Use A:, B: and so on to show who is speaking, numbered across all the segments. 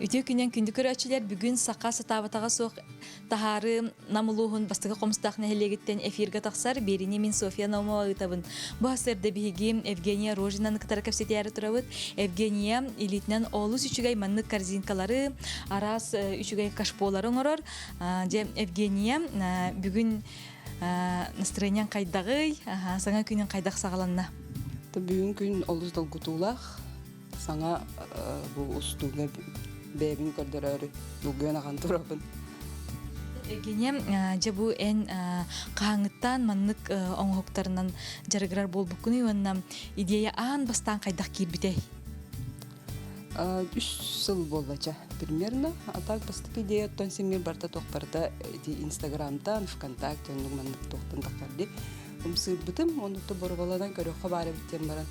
A: Үтүө күнүн күндү көрөөччүлэр бүгүн саха сатаабатаҕа суох таһаары Нам улууһун бастакы Хомустаах нэһилиэгиттэн эфиргэ тахсар биэриини мин Софья Наумова ыытабын. Бу сарсыарда биһиги Евгения Рожинаны кытары кэпсэтээри турабыт. Евгения илиитинэн олус үчүгэй маннык корзинкалары, араас үчүгэй кашполары оҥорор. Дьэ, Евгения, бүгүн настроениең хайдаҕый? Саҥа күнүн хайдах саҕаланна?
B: Бүгүн күн олус долгутуулаах. Саҥа бу устууга бэйэбин көрдөрөөрү долгуйан ахан турабын.
A: Евгения, дьэ бу эн хаһааҥҥыттан маннык оҥоһуктарынан дьарыгырар буолбуккунуй уонна идея аан бастаан хайдах киирбитэй?
B: Үс сыл буоллача примерно. А так бастакы идея оттон син барта туох барыта ити Инстаграмтан, ВКонтакте оннук маннык туохтан таххар Ымсыырбытым, оннук боруобаланан көрүөххэ баар эбит диэн баран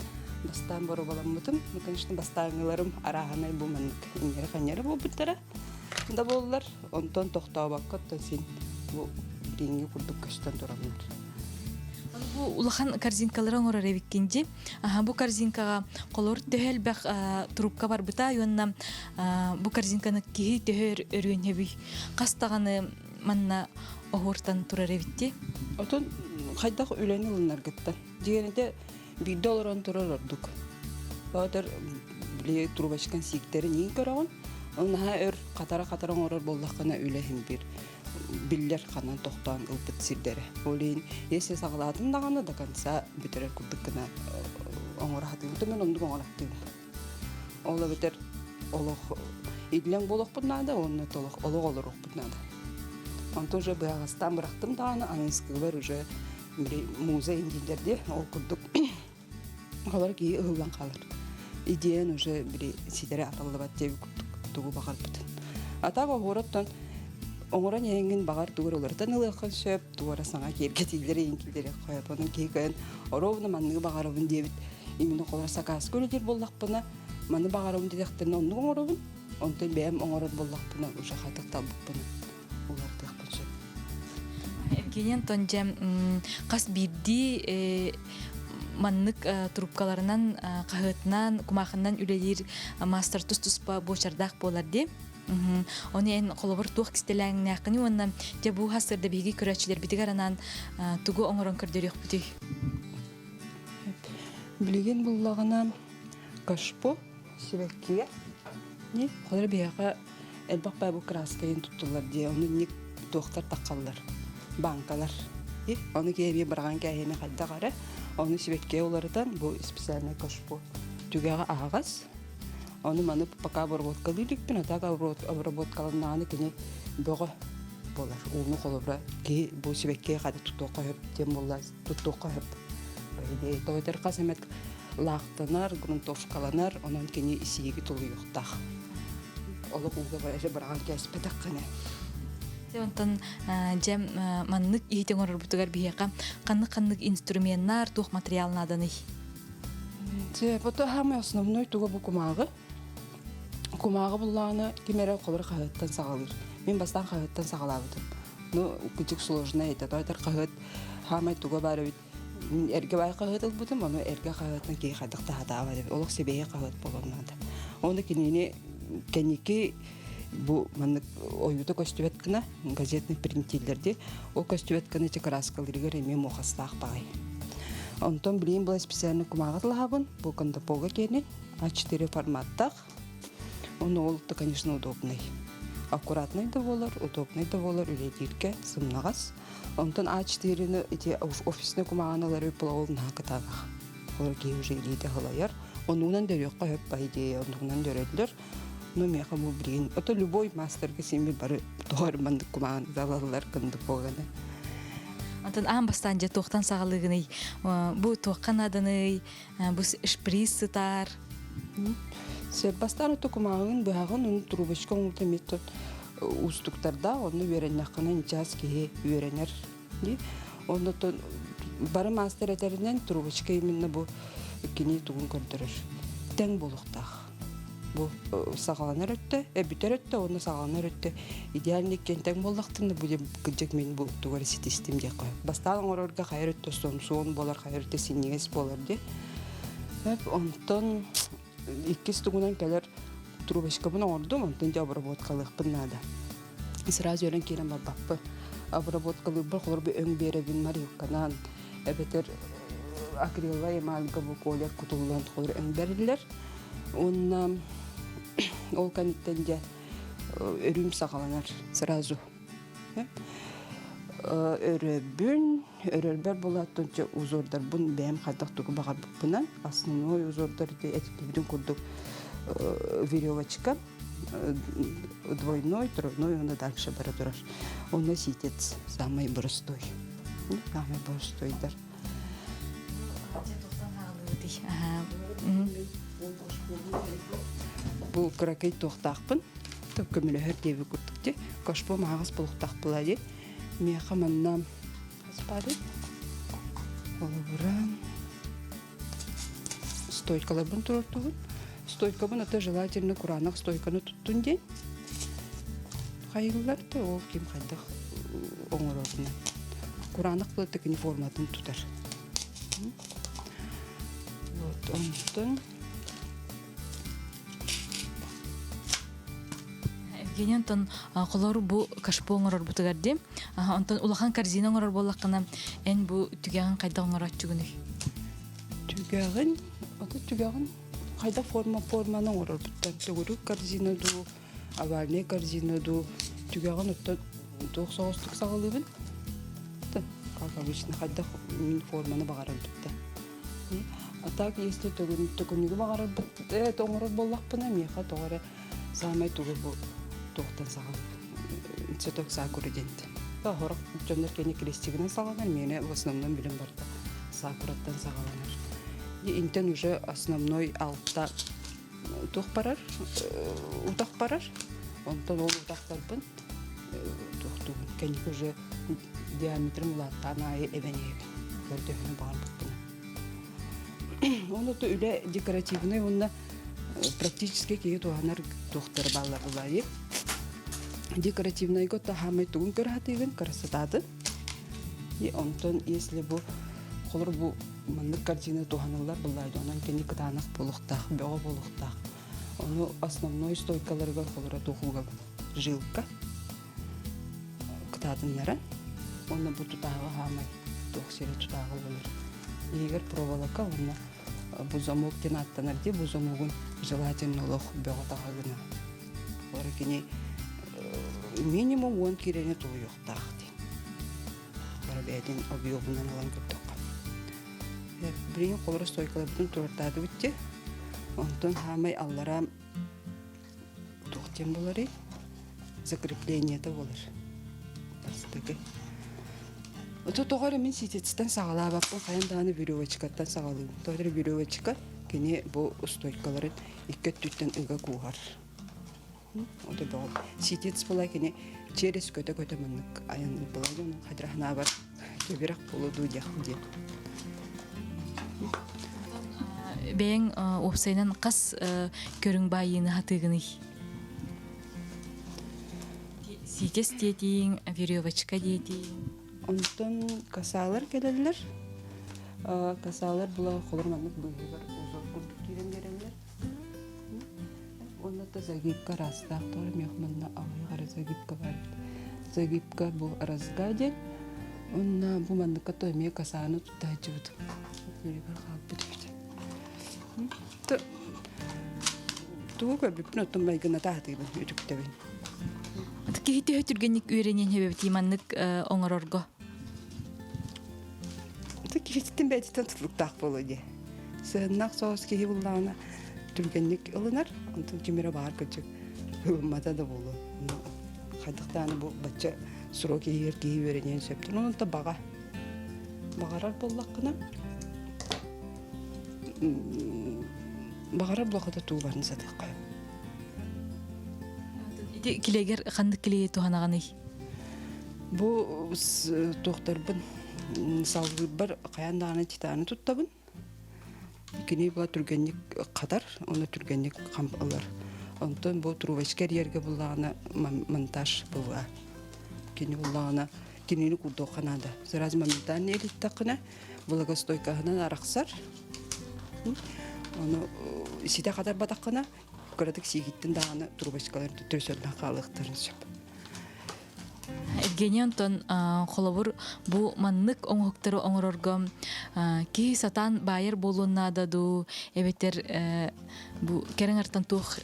B: бастаан боруобаламмытым. Ну, конечно, бастааҥҥыларым арааһынай бу маннык иҥнэри-ханньары буолбуттара да буоллар, онтон тохтообокко оттон син бу билиҥҥи курдук көстөн тураллар.
A: Бу улахан корзинкалары оҥорор эбиккин дии. Аха, бу корзинкаҕа холор төһө элбэх трубка барбыта уонна бу корзинканы киһи төһө өрүөн сөбүй? Хас даҕаны манна оһуортан турар эбит дии.
B: Отон хайдах үлэни ылынаргыттан. Дьиэнэтэ биирдэ олорон турар ордук. Баатар били трубочкан сииктэрин иин көрөҕүн. Ол наһаа өр хатара-хатара оҥорор буоллаххына үлэ иһин биир биллэр ханан тохтоон ылбыт сирдэрэ. Ол иһин если саҕалаатын даҕаны до конца бүтэрэр курдук гына оҥоро сатыыбын. Мен оннук оҥоро сатыыбын. Ол эбэтэр олох иллэҥ буолуохпут наада уонна толох олох олоруохпут наада. Онтон уже быһаҕастаан бырахтым даҕаны аныскыылар уже били муза индииллэр дии ол курдук олор киһи ыһыллан хаалар. Идеян уже били ситэри аталлыбат диэбит курдук тугу баҕарбытын. А так оһуороттон оҥорон иһэҥҥин баҕар тугу эрэ уларытан ылыаххын сөп, туора саҥа киэргэтиилэри иҥкиллэри хойопонун киһи кыайан оруобуна манныгы баҕарабын диэбит именно холор сакааска үлэлиир буоллахпына маны баҕарабын диэтэхтэринэ оннук оҥоробун онтон бэйэм оҥорор буоллахпына уже хатык талбыппын улартыахпын сөп.
A: Евгений Антон дьэ хас биирдии маннык трубкаларынан хаһыатынан кумаахынан үлэлиир маастар тус-туспа буочардаах буолар дии. Оны эн холобур туох кистэлэҥнээххиний уонна дьэ бу сырда биһиги көрөөччүлэрбитигэр анаан тугу оҥорон көрдөрүөхпүтүй?
B: Билигин буллаҕына кашпо сибэккигэ ни холор биһиэхэ элбэх баа бу краскайын туттуллар дии ону ник туохтар таххаллар банкалар ону киһи быраҕан кээһиэни хайдах эрэ ону сибэккигэ уларытан бу специальный кашпо түгэҕэ аһаҕас Ону маны пока обработкалыы иликпин, а так обработкаланнаҕына кини бөҕө буолар. Ууну холобура киһи бу сибэкки хата тутуохха сөп диэн буолла туттуохха сөп. Тоҕо хас эмэ лаахтанар, грунтовкаланар, онон кини сииги тулуйуохтаах. Олох ууга быраҕан кээспэтэххинэ.
A: Онтон дьэ маннык иһити оҥорорбутугар биһиэхэ ханнык-ханнык инструменнар, туох материал нааданый?
B: Это самый основной туга бу кумааҕы. Кумааҕы буллаҕына ким эрэ холор хаһыаттан саҕалыыр. Мин бастаан хаһыаттан саҕалаабытым. Ну, кычык сложно это. Тойтор хаһыат хаамай туга баар эбит. Мин эргэ баай хаһыат ылбытым, ону эргэ хаһыаттан киһи хайдах таһатаабат эбит. Олох сибиэһэй хаһыат буолуон наада. Оны кинини кэнники бу маннык ойуута көстүбэт гына газетный принтиллэрди ол көстүбэт гына ити кырааскаларыгар эмиэ муохастаах баҕай. Онтон билигин была специально кумааҕы тылаһабын бу кондополга киэнин А4 форматтаах. Ону ол то конечно удобный. Аккуратный да буолар, удобный да буолар үлэлииргэ сымнаҕас. Онтон А4-ны ити офисный кумааҕыны ылары ол наһаа кытаанах. Олор киһи уже илиитэ халайар. Онуунан дөрүөххэ сөп по идее, оннугунан дөрөллөр. Ну, миэхэ бу билигин ото любой мастерга син бары тоҕо маннык кумаан далаллар кындык буолганы.
A: Онтон аан бастаан дьэ туохтан саҕалыыгыный? Бу туохха нааданый? Бу шприц сытар.
B: Сөп бастаан ото кумааҕын быһаҕын уну трубочка оҥорто метод уустуктардаах онно үөрэннэххинэ ньычаас киһи үөрэнэр дии. Оннотон бары мастер этэринэн трубочка именно бу кини тугун көрдөрөр. Тэҥ буолуохтаах. Бу саҕаланар өттө, бүтэр өттө уонна саҕаланар өттө идеальный иккиэн тэҥ буоллахтарына бу кырдьык мин бу тугу эрэ ситистим диэххэ. Бастаан оҥорорго хайар өттө сомсуон буолар, хайар өттө синньигэс буолар дии. Онтон иккис тугунан кэлэр. Трубочкабын оҥордум, онтон дьэ обработкалыахпын наада. Сразу өлөн киирэн барбаппын. Обработкалыырбар холобур өҥ биэрэбин марилканан, эбэтэр акриловай эмальга бу колер кутуллан холобур өҥ бэриллэр. Уонна ол кэнниттэн дьэ өрүүм саҕаланар сразу. Өрөбүн, өрөрбөр булааттан узордарбын бэйэм хайдах тугу баҕарбыппынан основной узордар этиллибитин курдук веревочка двойной, тройной уонна дальше бара турар. Онно ситец самый простой. Самый простойдар. Бу кыракый туохтаахпын көмөлөһөр диэби курдук ди кашпо маһаҕас булуктаах була ди миэхэ манна аспары холобура стойкаларбын туруортубун стойкабын ата желательно кураанах стойканы туттун диэн хайыллар да ол ким хайдах оҥорорунан кураанах былатык форматын тутар вот онтон
A: Евгений онтон холор бу кашпо оҥорорбутугар дии. Онтон улахан корзина оҥорор буоллаххына, эн бу түгэҕин хайдах оҥорооччугунуй?
B: Түгэҕин, ото түгэҕин хайдах форма форманы оҥорорбуттан төгүрүк корзина дуу, овальный корзина дуу, түгэҕин оттон туох соҕустук саҕалыыбын? Как обычно, хайдах мин форманы баҕарарбыттан. А так, если төкүнүгү баҕарарбыт оҥорор буоллахпына, миэхэ тоҕо эрэ саамай тугу бу туохтан саҕалыыбын цветок сакуры диэнтэн. Сорох дьоннор кини крестигинэн саҕаланар, миэнэ в основном билим барда сакураттан саҕаланар. И интен уже основной алта туох барар, утах барар. Онтон ол утахтарбын туохтуубун кэнники уже диаметрын улааттаан аайы эбэн иһэбин көрдөһүнү баҕарбыппына. Оны то үлэ декоративный уонна практически киһи туһанар туохтара бааллар булаайы. Декоративнайга таһаамай тугун көрө красотатын. И онтон если бу холор бу маннык картина туһаныллар буллаайды онон кини кытаанах буолуохтаах, бөҕө буолуохтаах. Ону основной стойкаларыгар холоро туохуга жилка кытаатыннара уонна бу тутааҕы хаамай туох сири тутааҕы буолар. Иһигэр проволока уонна бу замок диэн ааттанар дии бу замогун желательно олох бөҕө таҕа гына. Олор кини минимум 10 киилэни тулуйуохтаах диэн. Бары бэйэтин объемунан ылан көрдөххө. Билигин холоро стойкаларбытын туруортаатыбыт дии. Онтон хаамай аллараа туох диэн буоларый? Закреплениета буолар. Бастакы. Ото тоҕо эрэ мин ситицтэн саҕалаабаппын хайан даҕаны веревочкаттан саҕалыыбын. Тоҕо эрэ веревочка кини бу устойкаларын икки өттүттэн ыга кууһар. Ото бөҕө. Ситиц була кини через көтө-көтө маннык айанныыр була дьон хадраһынаабар кэбирэх буолуо дуу диэх диэн.
A: Бэйэҥ уопсайынан хас көрүҥ баайыыны хатыыгыный? Ситис диэтииҥ, веревочка диэтииҥ.
B: Онтон касаалар кэлэллэр. Касаалар була холор маннык быыһыгар узор курдук киирэн биэрэллэр. Уонна да загибка араастаах тоҕо миэх манна аҕыйах эрэ загибка баар эбит. Загибка бу разга диэн. Уонна бу манныкка то эмиэ касааны тутта сылдьыбытым. Үөрүгэр хаалбыт эбит. Тугу көрбүппүн оттон майгыната сатыыбын, үтүктэбин.
A: Киһи төһө түргэнник үөрэниэн сөбөбүтүй маннык оҥорорго?
B: Киһититтэн бэйэтиттэн тутулуктаах буолуо дии. Сыһыннаах соҕус киһи буллаҕына түргэнник ылынар, онтон ким эрэ баар кырдьык ылыммата да буолуо. Хайдахтааны бу бачча срок иһигэр киһи үөрэниэн сөп. Онон да баҕа. Баҕарар буоллаххына баҕарар буоллахха тууларын сатыахха.
A: Ити килэгэр ханнык килиэйи туһанаҕыный?
B: Бу туохтарбын салгыырбар хайаан даҕаны титаны туттабын. Кини була түргэнник хатар, уонна түргэнник хам ылар. Онтон бу трубочка эрийэргэ буллаҕына монтаж буолуо. Кини буллаҕына кинини курдуохха наада. Сразу моментально илиттэххинэ влагостойкаһынан арахсар. Ону ситэ хатарбатаххына. Кыратык сиигиттин даҕаны трубочкалар төттөрү сөрдөн хаалыахтарын сөп.
A: Евгений Антон холобур бу маннык оҥоһуктары оҥорорго киһи сатаан баайар буолуон наада дуу эбэтэр бу кэрэҥ туох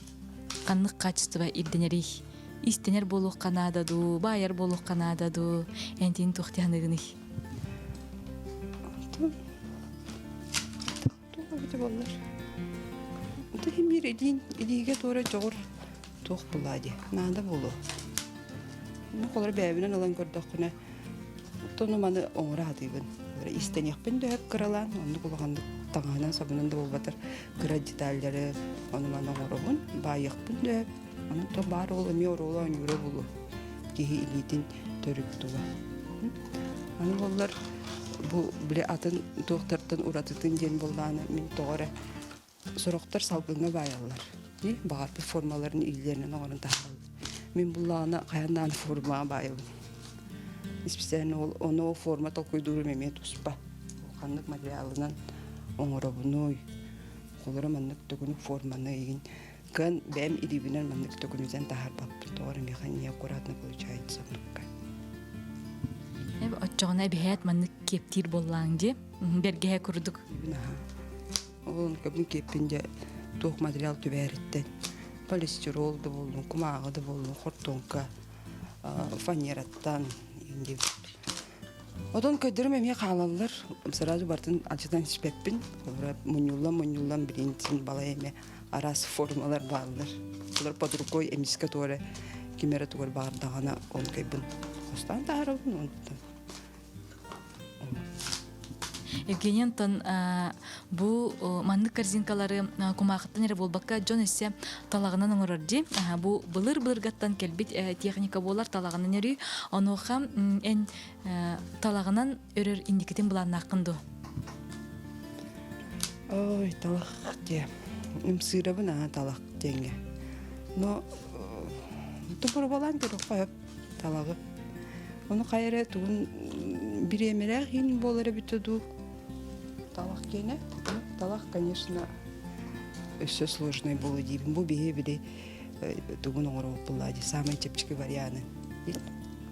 A: ханнык качество ирдэнэрий истэнэр буолуохха наада дуу баайар буолуохха наада дуу энтин туох тиһаныгыный
B: Туох эбитэ буоллар? Ити биир илиин илиигэ туора дьоҕур туох булаа дии, наада буолуо. Ну, холор бэйэбинэн ылан көрдөххүнэ, оттон маны оҥоро сатыыбын. Истэниэхпин да сөп кыралаан, оннук улаханнык таҥаһынан сабынан да буолбатар кыра деталлары ону маны оҥоробун, баайыахпын да сөп. Онон то баар ол эмиэ оруолу оонньуура буолуо. Киһи илиитин төрүт тула. Аны буоллар бу били атын туохтартан уратытын диэн буоллаҕына мин тоҕо эрэ сорохтор салгыҥҥа баайаллар. Баҕарбыт формаларын илиилэринэн оҥорон таһаараллар. Мин буллаҕына хайаан даҕаны формаҕа баайабын. Специально ол ону форма толкуйдуурум эмиэ туспа. Ханнык материалынан оҥоробунуй, холоро маннык төгүнүк форманы игин Кыан бэйэм илиибинэн маннык төкүнүтэн таһаарбаппын, тоҕо эрэ миэхэ неаккуратно получается оннукка.
A: Оччоҕуна эбиһээт маннык киэптиир буоллааҥ дии, бэргэһэ курдук.
B: Ол көбүн киэппин дьэ туох материал түбээриттэн полистирол да буоллун, кумааҕы да буоллун, хортуоҥка, фанераттан диэбит. Отон көйдөрүм эмиэ хаалаллар. Сразу бартын алдьатан испэппин. Олора мунньуллан-мунньуллан билин син балай эмэ араас формалар бааллар. Олор под рукой эмискэ туора ким эрэ тугар баардаҕына ол кайбын хостаан таһаарабын онтон.
A: Евгений Антон бу маннык корзинкалары кумаахыттан эрэ буолбакка дьон өссө талаҕынан оҥорор дии. Бу былыр-былыргаттан кэлбит техника буолар талаҕынан өрүү. Онуоха эн талаҕынан өрөр инникитин былааннааххын дуо?
B: Ой, талах диэ. Ымсыырабын аа талах диэҥҥэ. Но тупурубалаан көрүөххэ талаҕы. Ону хайа эрэ тугун бириэмэлээх иһин буолар эбитэ дуу. Талах киэнэ. Талах, конечно, өссө сложный буолуо диибин. Бу биһи били тугун оҥоруохпуллаа дии самый чэпчэки варианы.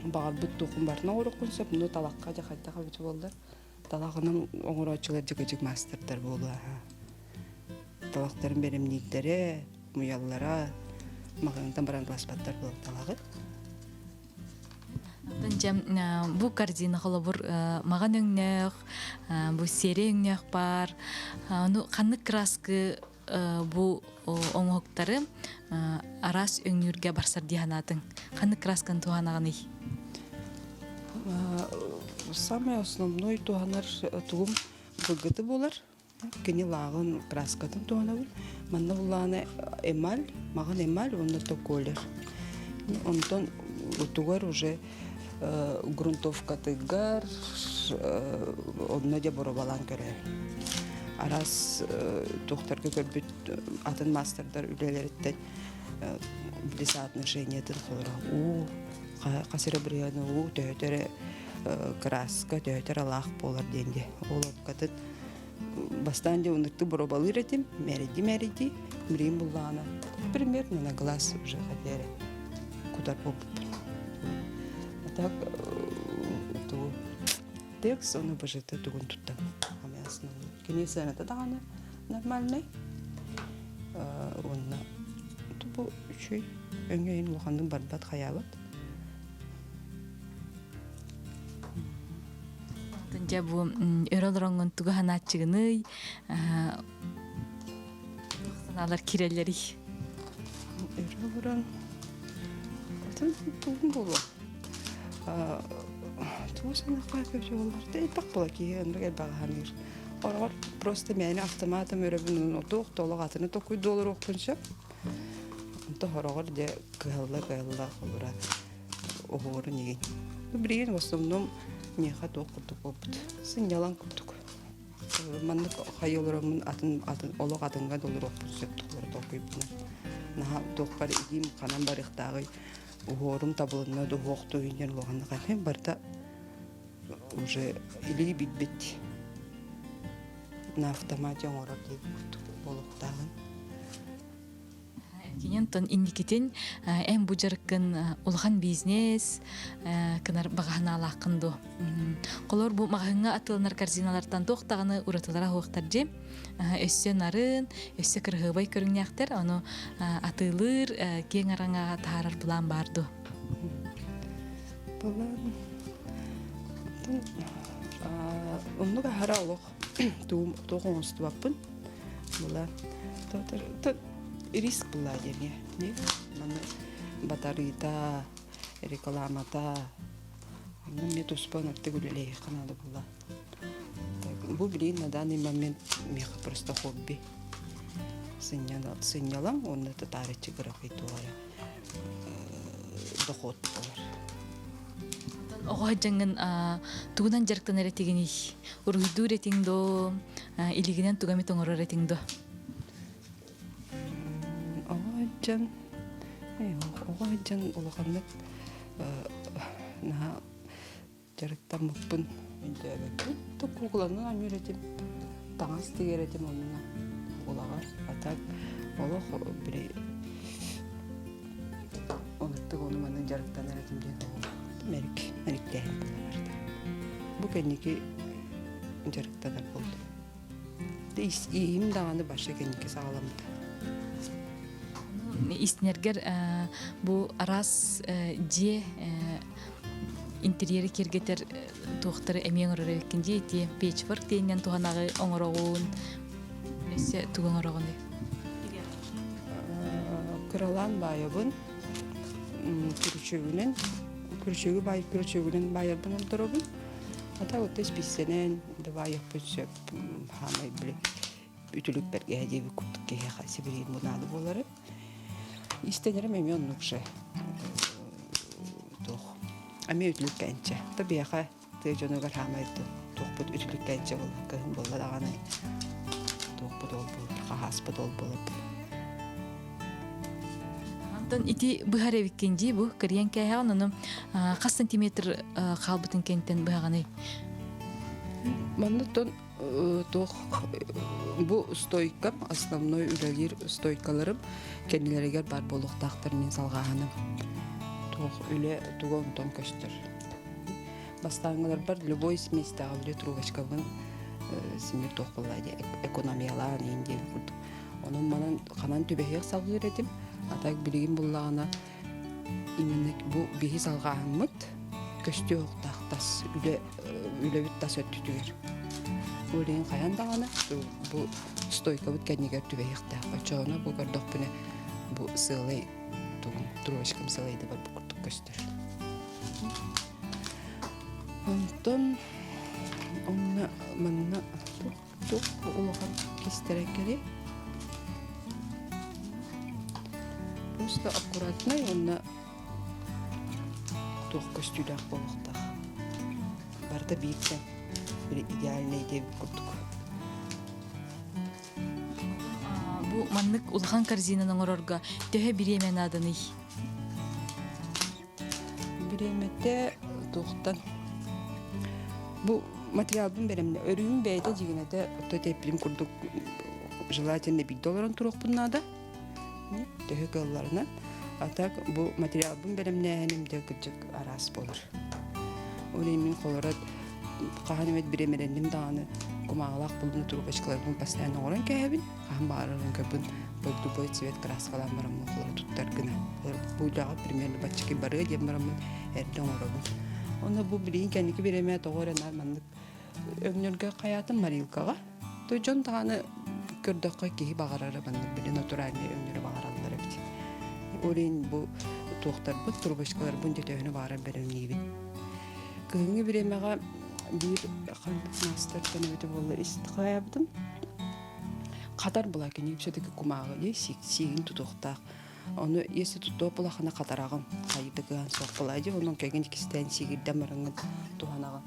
B: Баҕарбыт туохун барытын оҥоруоххун сөп, но талахха дьэ хайдах эбитэ буоллар. Талаҕынан оҥорооччулар дьыгыдьык маастардар буолуо. Талахтарын бэлэмниирдэрэ, муйаллара, маҕаһыынтан баран ыласпаттар буолар талаҕы.
A: Дьэ, бу корзина холобур маҕан өҥнөөх, бу серия өҥнөөх баар. Ону ханнык краскы бу оҥоһуктары араас өҥнүүргэ барсар дии санаатыҥ? Ханнык красканы туһанаҕыный?
B: Самый основной туһанар тугум былгыты буолар. Кини лааҕын краскатын туһанабын. Манна буллаҕына эмаль, маҕан эмаль уонна токолер. Онтон утугар уже грунтовкатыгар онно дьэ боробалаан көрөбүн. Араас туохтарга көрбүт атын маастардар үлэлэриттэн били соотношениетын холоро уу хас эрэ бырыһыаны уу төһөтө эрэ краска төһөтө эрэ лаах буолар диэн дии. Ол оккатын бастаан дьэ унукту боробалыыр этим, мээрэйди-мээрэйди, билигин буллаҕына примерно на глаз уже хотя кутар буолбуппун. А так ту текст ону быжыты тугун туттам. Основной. Кини сыаната даҕаны нормальный. Уонна бу үчүй өҥөйүн улаханнык барбат хайаабат.
A: Дьэ бу өрө олороҥҥун тугу санааччыгыный? Санаалар киирэллэрий?
B: Өрө олорон тугун буолуо? Тугу санаахха көтөҕөллөр да элбэх буола киһи оннук элбэҕи саныыр. Ороҕор просто мээнэ автоматом өрөбүн отуох толох атыны токуйду олоруохпун сөп. Онто хороҕор дьэ кыһалла-кыһалла холура уһуурун игин. Билигин в основном миэхэ туох курдук буолбут. Сынньалаҥ курдук. Маннык хайы олороммун атын атын олох атыҥҥа да олоруохпун сөп туһулары толкуйбунан. Наһаа туохпар илиим ханан барыахтааҕый уһуорум табылынна да уһуохтуйун диэн улаханнык этим барыта уже илии билбит на автомате оҥорор диэбит курдук буолуохтааҕын.
A: Кинентон инникитин эн бу дьарыккын улахан бизнес кынар баҕаһынаалааххын дуо? Холор бу маҕаһыҥҥа атыыланар корзиналартан туох даҕаны уратылара суохтар дьи. Өссө нарын, өссө кырыһыабай көрүҥнээхтэр, ону атыылыыр, киэҥ араҥаҕа таһаарар былаан баар дуо?
B: Былаан оннук аһара олох туох оҥостубаппын. Была риск была диэни. Маны батарыыта, рекламата, онно эмиэ туспа ыныртык үлэлиэххэ наада буолла. Бу билигин на данный момент миэхэ просто хобби. Сынньалаҥ уонна татаарыччы кыракый туох эрэ дохуот буолар.
A: Оҕо сылдьаҥҥын тугунан дьарыктанар этигиний? Уруһуйдуур этиҥ дуо? Илигинэн тугу эмит оҥорор этиҥ дуо?
B: Оҕо сылдьан, оҕо сылдьан улаханнык наһаа дьарыктаммыппын өйдөөбөппүн. Куукуланан оонньуур этим, таҥас тигэр этим онно куукулаҕар. А так олох били онуттук ону маны дьарыктанар этим диэн мэрик мэриктээһин буолар. Бу кэнники дьарыктанар буоллум. Ииһим даҕаны баша кэнники саҕаламмыта.
A: Истинэргэр бу араас дьиэ интерьери киэргэтэр туохтары эмиэ оҥорор эбиккин дии ити печворк диэнинэн туһанаҕы оҥороҕун өссө тугу оҥороҕунуй?
B: Кыралаан баайабын күрүчүөгүнэн күрүчүөгү баай күрүчүөгүнэн баайарбын ордоробун ата вот исписсэнэн да баайыахпын сөп хаамай били үтүлүк бэргэһэ диэбит курдук киһиэхэ сибилигин бунаады буолары Истэнэрим эмиэ оннук же туох эмиэ үтүлүккэнчэ то биһиэхэ тыа дьонугар хаамай туохпут үтүлүккэнчэ буолла кыһын буолла даҕаны туохпут ол буолар хаһааспыт ол буолар.
A: Антон ити быһар эбиккин дии бу кырыйан кээһэҕин ону хас сантиметр хаалбытын кэнтэн быһаҕыный?
B: Манна тон туох бу стойкам основной үлэлиир стойкаларым кэннилэригэр баар буолуохтаахтар мин салҕааһыным туох үлэ туга онтон көстөр бастааҥҥыларбар любой смесьтээҕи үлэ трубочкабын симир туох буолла дии экономиялаан иһин диэбит курдук онон манан ханан түбэһиэх салгыыр этим а так билигин буллаҕына именно бу биһи салҕааһыммыт көстүө тас үлэ үлэбит тас өттүтүгэр ол иһин хайаан даҕаны бу стойкабыт кэннигэр түбэһиэхтээх оччоҕуна бу көрдөхпүнэ бу сыалай тугум трубочкам сыалайды бар бу курдук көстөр онтон онно манна туох улахан кистэрэ Просто аккуратнай уонна туох көстүүлээх буолуохтаах. Барыта бииртэн били идеальный диэбит курдук.
A: Бу маннык улахан корзинаны оҥорорго төһө бириэмэ нааданый?
B: Бириэмэтэ туохтан бу материалбын бэлэмнэ өрүүм бэйэтэ дьигинэтэ отто тэппитим курдук желательно биирдэ олорон туруохпун наада төһө кыалларынан а так бу материалбын бэлэмнээһиним дьэ кырдьык араас буолар ол иһин мин холоро хаһан эмит бириэмэлэнним даҕаны кумааҕылаах булдун трубочкаларбын постоянно оҥорон кээһэбин хаһан баҕарарын көрбүн любой цвет краскалаан бараммын холоро туттар гына бу үлэҕэ примерно баччаки барыа диэн бараммын эрдэ оҥоробун онно бу билигин кэнники бириэмэ тоҕо эрэ наар маннык өҥнөргө хайаатым морилкаҕа то дьон даҕаны көрдөххө киһи баҕарара маннык били натуральный өҥнөрү баҕараллар эбит ол иһин бу туохтарбыт трубочкаларбын төтөһүнү баҕарар бэлэмниибин кыһыҥҥы бириэмэҕэ биир ханнык маастартан эбитэ буолла хайаабытым хатар була кини все-таки кумааҕы сиигин тутуохтаах ону если тутуо булахына хатараҕын хайыта кыһан суох була дии онон кэгин кистээн сиигирдэн бараҥҥын туһанаҕын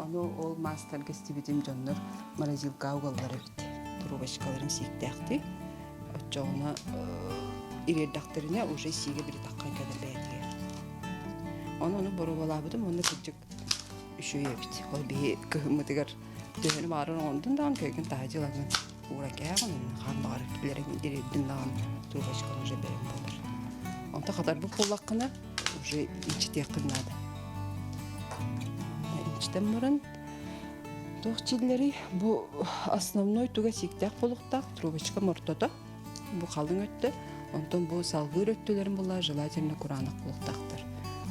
B: ону ол маастарга истибитим дьоннор морозилкаҕа угаллар эбит трубочкаларын сииктээхтик оччоҕуна ириэрдэхтэринэ уже сиигэ били таххан кэлэр бэйэтигэр ону ону боруобалаабытым уонна кырдьык үчүгэй эбит ол биһи кыһыммытыгар төһөнү баҕарар оҥордун даҕаны көйгүн таһа дьыламмын. Уура кээҕин хаан баҕар киллэрин дириэрдин даҕаны трубочканы уже бэйэм буолар. Онто хатарбыт буоллаххына уже инчитиэххин наада. Инчитэн баран туох чиллэрий бу основной туга сииктээх буолуохтаах трубочка мортото бу халыҥ өттө онтон бу салгыыр өттүлэрин була желательно кураанах буолуохтаахтар.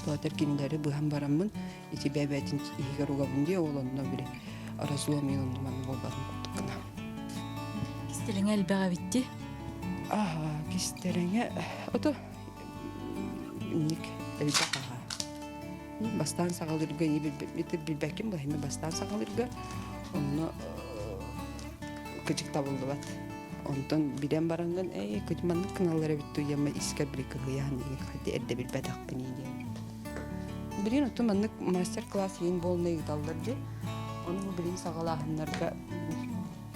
B: Туотар кинилэри быһан бараммын ити бэйэтин иһигэр угабын дии ол онно били разлом онно буолбатын курдук гына.
A: Кистэлэҥэ элбэх эбитти.
B: Аха, кистэлэҥэ ото инник элбэх аха. Бастаан саҕалыырга билбэккин баһыма бастаан саҕалыырга онно кыдьык табыллыбат. Онтон билэн бараҥҥын эй маннык гыналлар эбит туйама искэр били кыһыйаан хайда эрдэ билбэтэхпин диэн. Билигин оттон маннык мастер-класс иин буолна ыыталлар дии. Ону бу билигин саҕалааһыннарга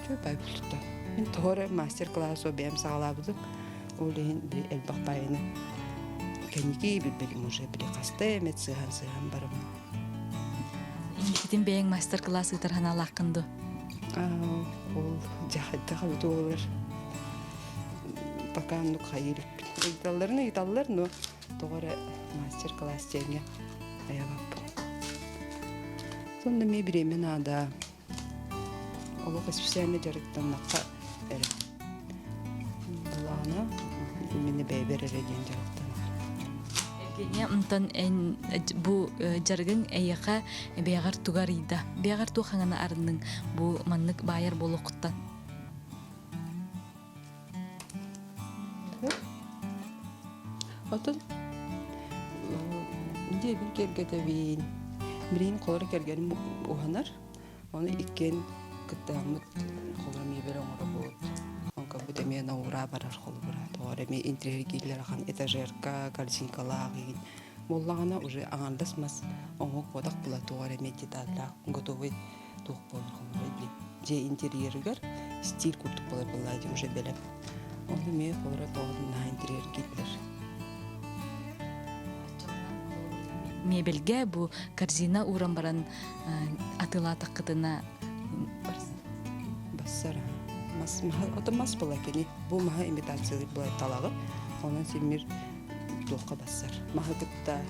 B: чуопай бултута. Мин тоҕо эрэ мастер-класс бэйэм саҕалаабытым. Ол иһин били элбэх баайыны кэнники билбитим уже били хаста эмэт сыһан-сыһан бараммын.
A: Инникитин бэйэҥ мастер-класс ыытар санаалааххын дуо?
B: Ол дьахайдах эбит буолар. Пока оннук хайыыр эппит. Ыйыталларын ыйыталлар, но тоҕо эрэ мастер-класс диэҥҥэ айабаппын. Сонно эмиэ бириэмэ наада. Олох специально дьарыктаннахха эрэ. Былаана именно бэйбэр эрэ диэн дьарыктанар.
A: Евгения, онтон эн бу дьарыгыҥ эйиэхэ бэйэҕэр тугу арыйда? Бэйэҕэр туох хаҥана арынныҥ бу маннык баайар буолуоххуттан?
B: Отон диэбин кэргэтэбин. Билигин холор кэргэним уһанар. Ону иккиэн кыттыһаммыт холор миэбэл оҥоробут. Онкабыт эмиэ наура барар холобура. Тоҕо эрэ эмиэ интриһиргииллэр ахан этажерка, корзинкалаах игин. Буоллаҕына уже аҥардас мас оҥоһук буотах була тоҕо эрэ эмиэ деталлаах готовый туох буолар холобура дьиэ интерьеригэр стиль курдук буолар буоллаа дии уже бэлэм. Ону эмиэ холобура тоҕо наһаа интерьергииллэр.
A: Мебельгэ бу корзина ууран баран атыылаатаххытына
B: Бассар мас маһа ото мас була кини бу маһа имитациялыыр була талаҕы онон симмир туохха бассар маһы кытта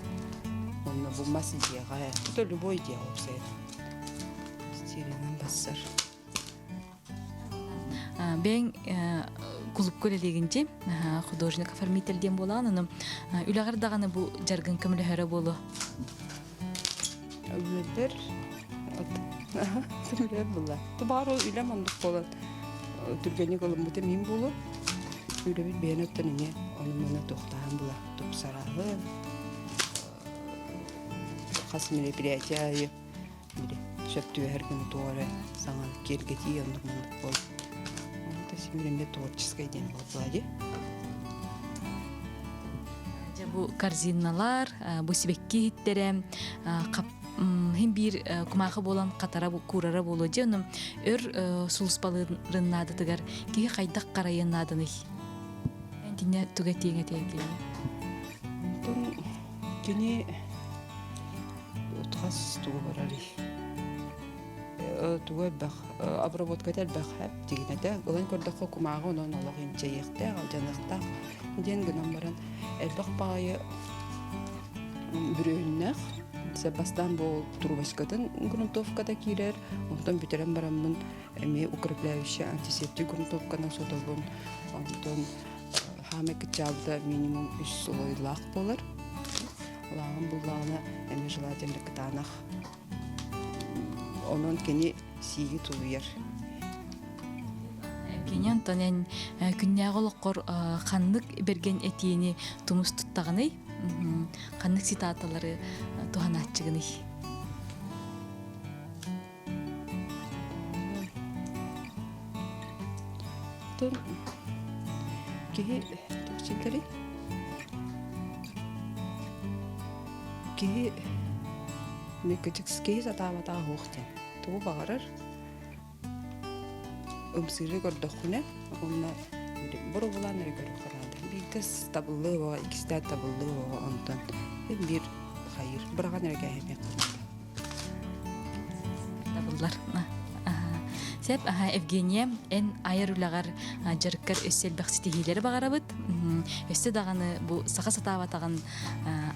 B: онно бу мас дьиэҕэ это любой дьиэҕэ уопсайа Сиринэн бассар.
A: Бэйэҥ кулупка үлэлиигинчи художник оформитель диэн буолаҕын ону үлэҕэр даҕаны бу дьаргын көмөлөһөрө буолуо.
B: Үлэлэр үлэлэр була. Тубаар ол үлэм оннук буолан түргэнник ылыммытым иһин буолуо. Үлэбит бэйэн оттон эмиэ ону-маны туохтаан була тупсараһын хас мероприятие аайы били сөп түбэһэр гына туох эрэ саҥа киэргэтии оннук маннык буол. Онто син эмиэ творческай диэн буолла дии.
A: Дьэ бу корзиналар, бу сибэкки иһиттэрэ хин биир кумаахы буолан хатара куурара буолуо дьэ ону өр сулуспалыырын наадатыгар киһи хайдах харайыан нааданый? Итиннэ туга этиэҥ этиэҥ
B: Онтон кини Утхас тугу барарый? Тугу элбэх обработката элбэх дигинэтэ. Ылан көрдөххө кумааҕы онон олох инчэйиэхтээх, алдьаныахтаах диэн гынан баран элбэх баҕайы бүрүөһүннээх. Бастаан бу трубочкатын грунтовката киирэр, онтон бүтэрэн бараммын эмиэ укрепляющая антисептик грунтовканан сотобун. Онтон хаамай кыччаабыта минимум үс слойлаах буолар. Лааҕын буллаҕына эмиэ желательно кытаанах. Онон кини сииги тулуйар.
A: Кини онтон эн күннээҕи олоххор ханнык бэргэн этиини тумус туттаҕыный? Ханнык цитаталары туһанааччыгыный?
B: Киһи туох Киһи киһи сатаабатаҕа суох диэн. Тугу баҕарар ымсыыры көрдөххүнэ уонна боруобалаан эрэ көрүөххэ наада. Биирдэ табыллыы оҕо, иккистээн табыллыы оҕо онтон биир хайыыр быраҕан эрэ кээһимиэххэ наада.
A: Табыллар. Сөп, Евгения, эн айар үлэҕэр дьарыккар өссө элбэх ситиһиилэри баҕарабыт. Өссө даҕаны бу саха сатаабатаҕын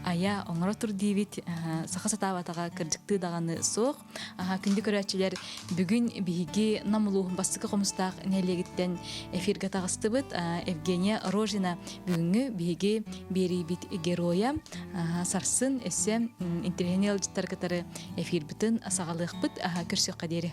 A: айа оҥоро тур диибит. Саха сатаабатаҕа кырдьыктыы даҕаны суох. Күндү көрөөччүлэр, бүгүн биһиги Нам улууһун бастакы хомустаах нэһилиэгиттэн эфиргэ таҕыстыбыт. Евгения Рожина бүгүҥҥү биһиги биэриибит геройа. Сарсын өссө интэриэһинэй ыалдьыттары кытары эфирбитин саҕалыахпыт. Көрсүөххэ диэри.